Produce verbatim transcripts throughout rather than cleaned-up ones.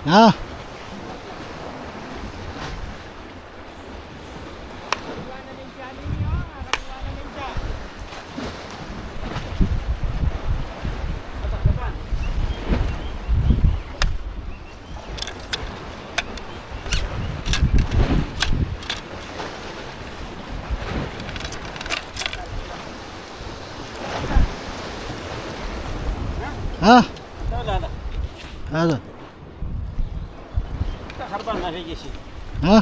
Ha? Ha? Ada. Ha?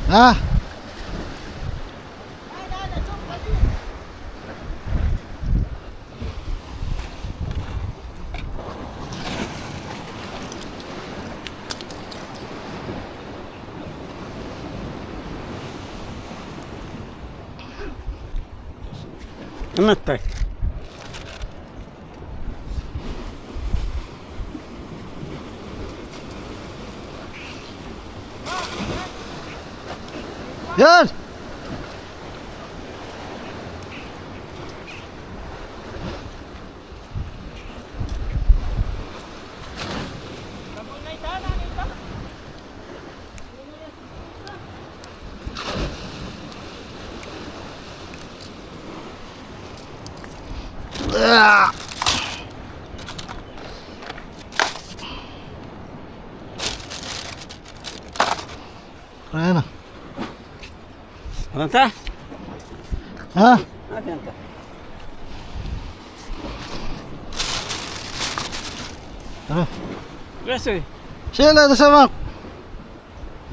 Ha? Amat tay. Yan! Ah! Ayan na. Ayan ta? Ha? Ayan ta. Tara. Yes, eh. Sila, ta samak.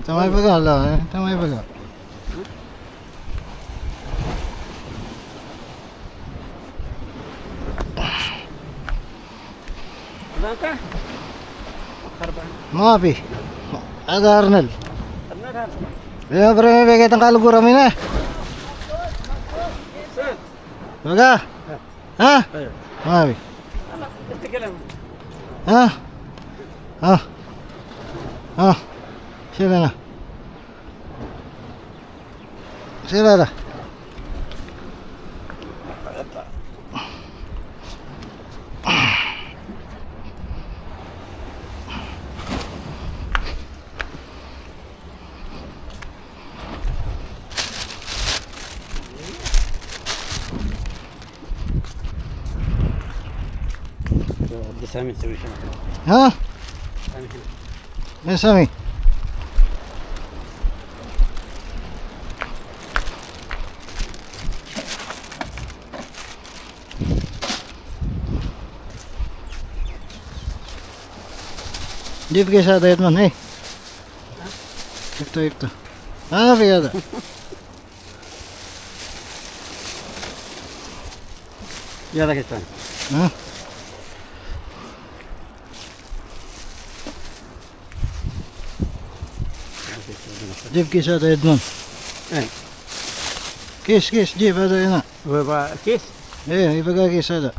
Tamay baga, la, eh. Tamay baga. Ayan ta? Karban. Mapi. Ada Arnel. Arnel, Arnel. Bega, pre, bega itang kaluguran mi na. Saan? Baga. Ha? Ayun. Mapi. Ala, ito ka lang. Ha? Ha? Ha? Sila na. Sila na. Di sa amin, sa amin. Ha? Sa amin. Yes, Sammy. Di pa kaya sa diet man, eh. Ito, ito. Ah, pigada. Yara kita. Ha? Jeep, kis ada Edmond. Eh. Kis, kis, Jeep, ada ina. Wa, wa, kis? Eh, ibaga kis ada.